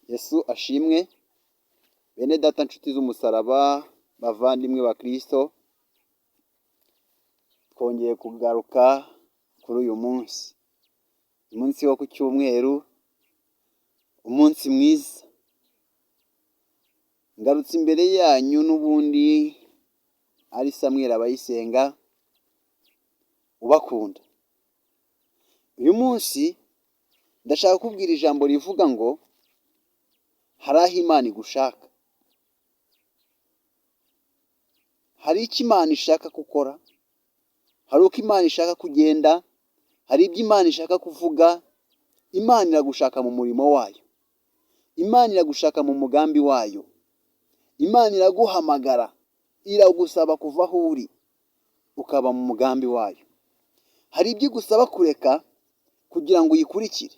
Yesu ashimwe, bene data nshuti z'umusaraba, bavandimwe ba Kristo, twongeye kugaruka kuri uyu munsi, umunsi wo ku cyumweru, umunsi mwiza. Ngarutse imbere yanyu n'ubundi ari Samweli Abayisenga ubakunda. Uyu munsi ndashaka kukubwira ijambo rivuga ngo hari aho Imana igushaka, hari icyo Imana ishaka gukora, hari uko Imana ishaka kugenda, hari ibyo Imana ishaka kuvuga. Imana iragushaka mu murimo wayo, Imana iragushaka mu mugambi wayo, Imana iraguhamagara, iragusaba kuva aho uri ukaba mu mugambi wayo. Hari ibyo igusaba kureka kugira ngo uyikurikire.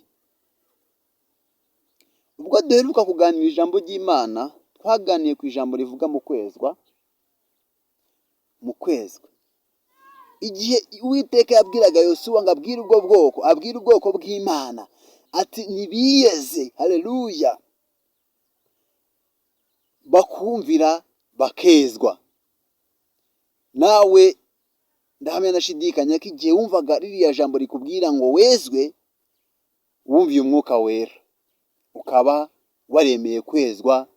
Ubwo duheruka kuganira ijambo ry'Imana, twaganiye ku ijambo rivuga mu kwezwa, mu kwezwa. Igihe Uwiteka yabwiraga Yosuwa ngo abwire ubwo bwoko, abwire ubwoko bw'Imana ati nibiyeze, haleluya, bakumvira bakezwa. Nawe ndahamya ndashidikanya ko igihe wumvaga ririya jambo rikubwira ngo wezwe, wumviye umwuka wera, ukaba waremeye kwezwa,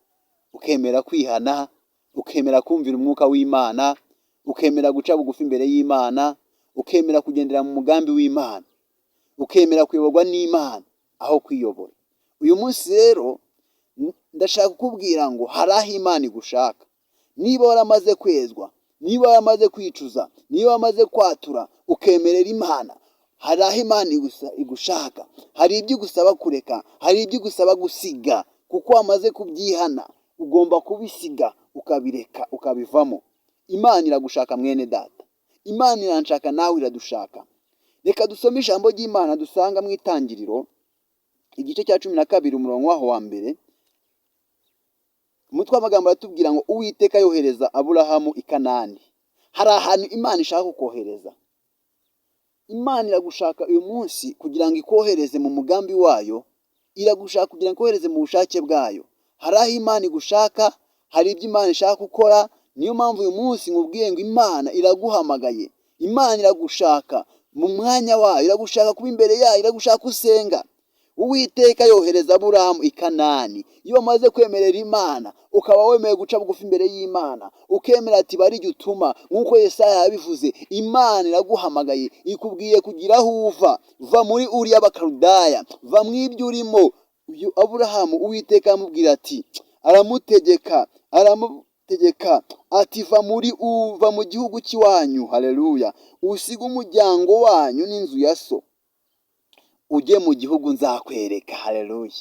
ukemera kwihana, ukemera kumvira umwuka w'Imana, ukemera guca bugufi imbere y'Imana, ukemera kugendera mu mugambi w'Imana, ukemera kuyoborwa n'Imana aho kwiyobora. Uyu munsi rero ndashaka kukubwira ngo hari aho Imana igushaka. Niba waramaze kwezwa, niba waramaze kwicuza, niba waramaze kwatura, ukemerera Imana, hari aho Imana igushaka, hari ibyo igusaba kureka, hari ibyo igusaba gusiga, kuko wamaze kubyihana, ugomba kubisiga ukabireka, ukabivamo. Imana iragushaka mwene data, Imana iranshaka, nawe iradushaka. Reka dusome ijambo ry'Imana dusanga mu Itangiriro, igice cya 12, umurongo waho wa mbere. Umutwe w'amagambo aratubwira ngo Uwiteka yohereza Aburahamu i Kanani. Hari ahantu Imana ishaka kukohereza. Imana iragushaka uyu munsi kugira ngo ikohereze mu mugambi wayo, iragushaka kugira ngo ikohereze mu bushake bwayo. Hari aho Imana igushaka, hari ibyo Imana ishaka gukora. Niyo mpamvu uyu munsi nkubwiye ngo Imana iraguhamagaye, Imana iragushaka mu mwanya wayo, iragushaka kuba imbere yayo, iragushaka usenga. Uwiteka yohereza Aburahamu i Kanani. Iyo wamaze kwemerera Imana, ukaba wemeye guca bugufi imbere y'Imana, ukemera ati bari jya utuma, nk'uko Yesaya yabivuze, Imana iraguhamagaye, ikubwiye kugira aho uva, va muri Uri y'Abakaludaya, va mu ibyo urimo. Uyu Aburahamu Uwiteka aramubwira ati, aramutegeka, aramutegeka ati va muri uva mu gihugu cy'iwanyu, haleluya, usige umuryango wanyu n'inzu ya so, ujye mu gihugu nzakwereka, haleluya.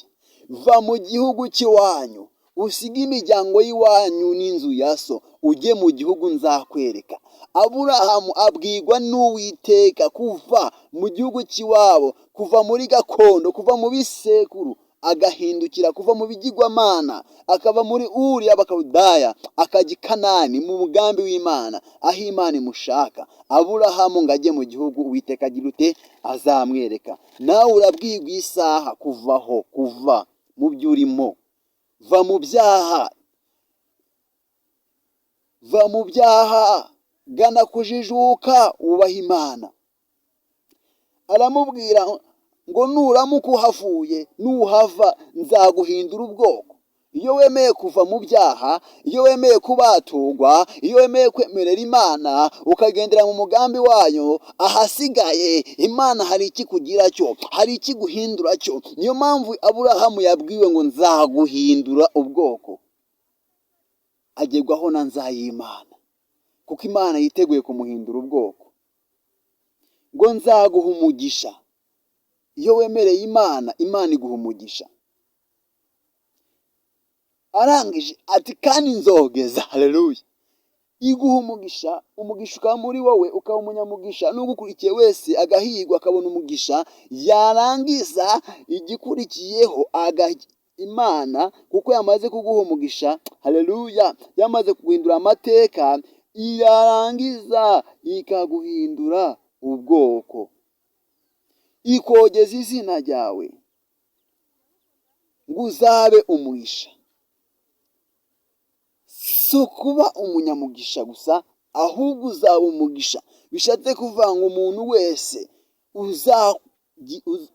Va mu gihugu cy'iwanyu, usige imiryango y'iwanyu n'inzu ya so, ujye mu gihugu nzakwereka. Aburahamu abwirwa n'Uwiteka kuva mu gihugu cy'iwabo, kuva muri gakondo, kuva mu bisekuru, agahindukira kuva mu bigirwamana, akava muri Uri y'Abakaludaya, akajya i Kanani mu mugambi w'Imana, aho Imana imushaka. Aburahamu ngo ajye mu gihugu Uwiteka agira ute azamwereka. Nawe urabwirwa isaha kuvaho, kuva mu byo urimo, va mu byaha, va mu byaha, gana kujijuka, wubaha Imana. Aramubwira ngo nuramuka uhavuye, nuhava nzaguhindura ubwoko. Iyo wemeye kuva mu byaha, iyo wemeye kubaturwa, iyo wemeye kwemerera Imana, ukagendera mu mugambi wayo, ahasigaye Imana hari ikikugira cyo, hari ikiguhindura cyo. Niyo mpamvu Aburahamu yabwiwe ngo nzaguhindura ubwoko, agerwaho na nzayimana, kuko Imana yiteguye kumuhindura ubwoko. Ngo nzaguha umugisha. Iyo wemereye Imana, Imana iguha umugisha. Arangije ati kandi nzogeza, haleluya. Iguha umugisha, umugisha ukaba muri wowe, ukaba umunyamugisha, n'ugukurikiye wese agahirwa akabona umugisha. Yarangiza igikurikiyeho Imana, kuko yamaze kuguha umugisha, haleluya, yamaze kuguhindura amateka, yarangiza ikaguhindura ubwoko, ikogeza izina ryawe. Ngo uzabe umugisha. Si ukuba umunyamugisha gusa, ahubwo uzaba umugisha. Bishatse kuvuga ngo umuntu wese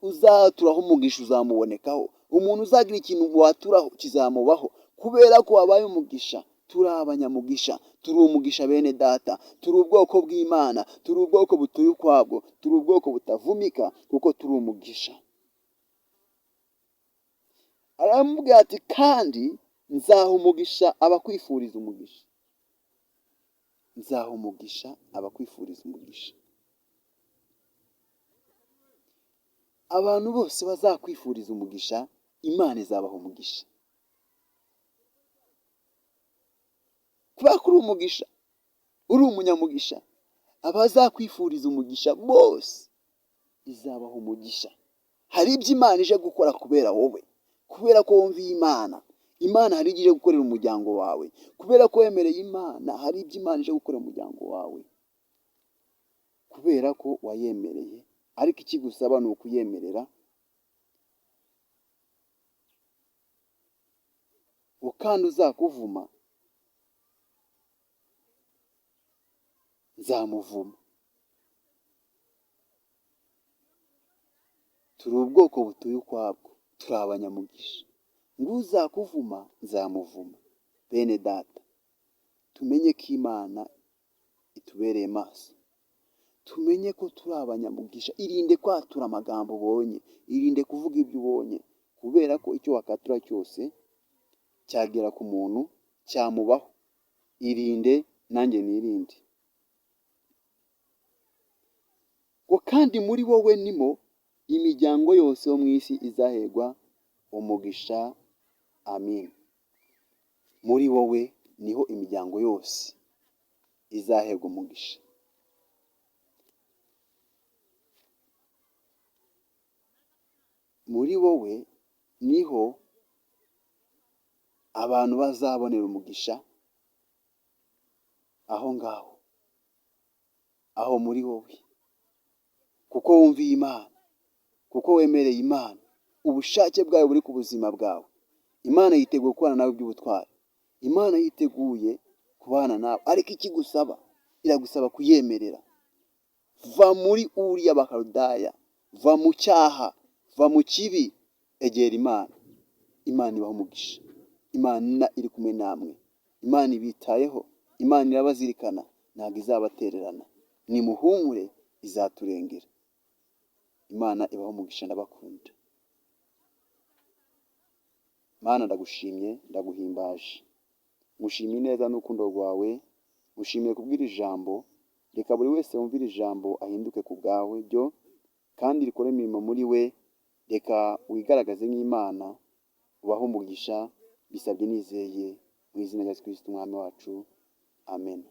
uzaturaho umugisha uzamubonekaho. Umuntu uzagira ikintu waturaho kizamubaho, kubera ko wabaye umugisha. Turi abanyamugisha, turi umugisha bene data, turi ubwoko bw'Imana, turi ubwoko butuye ukwabwo, turi ubwoko butavumika, kuko turi umugisha. Aramubwira ati kandi nzaha umugisha abakwifuriza umugisha, nzaha umugisha abakwifuriza umugisha. Abantu bose bazakwifuriza umugisha, Imana izabaha umugisha. Kubera ko uri umugisha, uri umunyamugisha, abazakwifuriza umugisha bose izabaha umugisha. Hari ibyo Imana ije gukora kubera wowe, kubera ko wumviye Imana. Imana hari ibyo ije gukorera umuryango wawe, kubera ko wemereye Imana, hari ibyo Imana ije gukorera umuryango wawe, kubera ko wayemereye. Ariko ikigusaba ni ukuyemerera, kandi uzakuvuma nzamuvuma. Turi ubwoko butuye ukwabwo, turi abanyamugisha. Ngo uzakuvuma nzamuvuma. Bene data, tumenye ko Imana itubereye maso, tumenye ko turi abanyamugisha. Irinde kwatura amagambo ubonye, irinde kuvuga ibyo ubonye, kubera ko icyo wakatura cyose cyagera ku muntu, cyamubaho. Irinde nanjye nirinde. Ngo kandi muri wowe nimo imiryango yose yo mu isi izahegwa umugisha. Amin. Muri wowe niho imiryango yose izahegwa umugisha. Muri wowe niho abantu bazabonera umugisha, aho ngaho, aho muri wowe, kuko wumviye Imana, kuko wemereye Imana, ubushake bwayo buri ku buzima bwawe. Imana yiteguye kubana nawe by'ubutwari, Imana yiteguye kubana nawe, ariko ikigusaba, iragusaba kuyemerera. Va muri uriya Bakaludaya, va mu cyaha, va mu kibi, egera Imana. Imana ibaha umugisha, Imana iri kumwe namwe, Imana ibitayeho, Imana irabazirikana, ntabwo izabatererana. Nimuhumure, izaturengera. Imana ibaha umugisha, ndabakunda. Mana ndagushimye, ndaguhimbaje. Ngushimiye ineza n'urukundo rwawe, ngushimiye kubw'iri jambo, reka buri wese wumvira ijambo ahinduke ku bwawe ryo, kandi rikore imirimo muri we, reka wigaragaze nk'Imana, ubahe umugisha, bisabye nizeye, mu izina rya Yesu Kristo umwami wacu, amen.